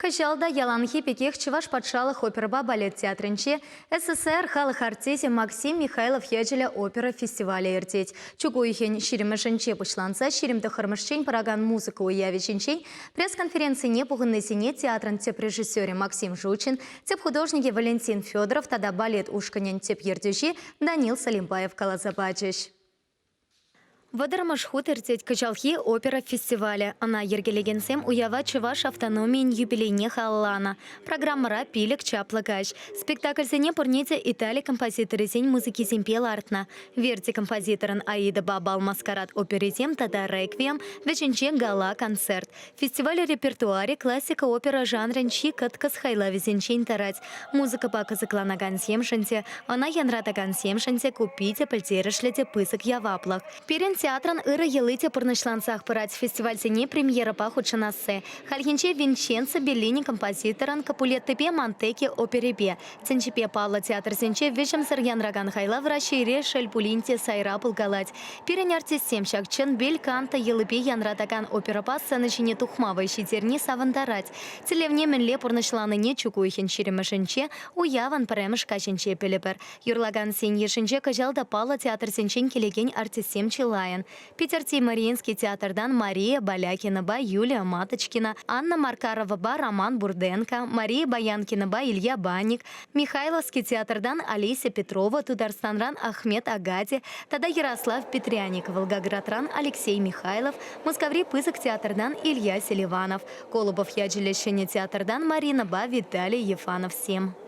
Кӑҫал та яланхи пекех Чӑваш патшалӑх оперӑпа балет театрӗнче СССР халӑх артисчӗ Максим Михайлов ячӗллӗ опера фестивалӗ иртет. Чӳк уйӑхӗн ҫирӗмӗшӗнче пуҫланса 29-мӗшчен пыракан музыка уявӗ ҫинчен пресс-конференцине пухӑннисене театрӑн тӗп режиссерӗ Максим Жучин, тӗп художникӗ Валентин Федоров тата балет ушкӑнӗн тӗп ертӳҫи Данил Салимбаев каласа пачӗҫ. Вӑтӑрмӗш хут иртет кӑҫалхи опера фестивалӗ. Ӑна йӗркелекенсем уява чӑваш автономийӗн юбилейне халалланӑ. Программӑра пилӗк чаплӑ каҫ. Спектакльсене пурне те Итали композиторӗсен музыкисемпе лартнӑ. Верди композиторӑн Аидӑпа Бал-маскарад оперисем тата Реквием вӗҫӗнче гала-концерт. Фестиваль репертуарӗ классика опера жанрӗн чи кӑткӑс хайлавӗсенчен тӑрать. Музыкӑпа кӑсӑкланакансемшӗн те, ӑна янратакансемшӗн те ку питӗ пӗлтерӗшлӗ те пысӑк яваплӑх. Пирӗн театрӑн ырӑ йӑли те пурнӑҫлансах пырать фестивальсене премьерӑпа хутшӑнасси. Хальхинче Винченцо Беллини композиторӑн Капулеттипе Монтеки оперипе. Тӗнчипе паллӑ театрсенче вӗҫӗмсӗр янракан хайлав Раҫҫейре шел пулин те сайра пулкалать. Пирӗн артистсем ҫак чӑн бель канто йӑлипе янратакан оперӑпа сцена ҫине тухма вӑй ҫитерни савӑнтарать. Тӗллевне мӗнле пурнӑҫланине чӳк уйӑхӗн ҫирӗмӗшӗнче уявӑн пӗрремӗш каҫӗнче пӗлӗпӗр. Юрлакансен йышӗнче кӑҫал та паллӑ театрсенчен килекен артистсем чылайӑн. Питӗрти Мариинский театртан Мария Балякинӑпа Юлия Маточкина, Анна Маркаровӑпа Роман Бурденко, Мария Баянкинӑпа Илья Банник, Михайловский театртан Олеся Петрова, Тутарстанран Ахмед Агади тата Ярослав Петряник, Волгоградран Алексей Михайлов, Мускаври Пысӑк театртан Илья Селиванов, Колобов ячӗллӗ ҫӗнӗ театртан Маринӑпа Виталий Ефановсем.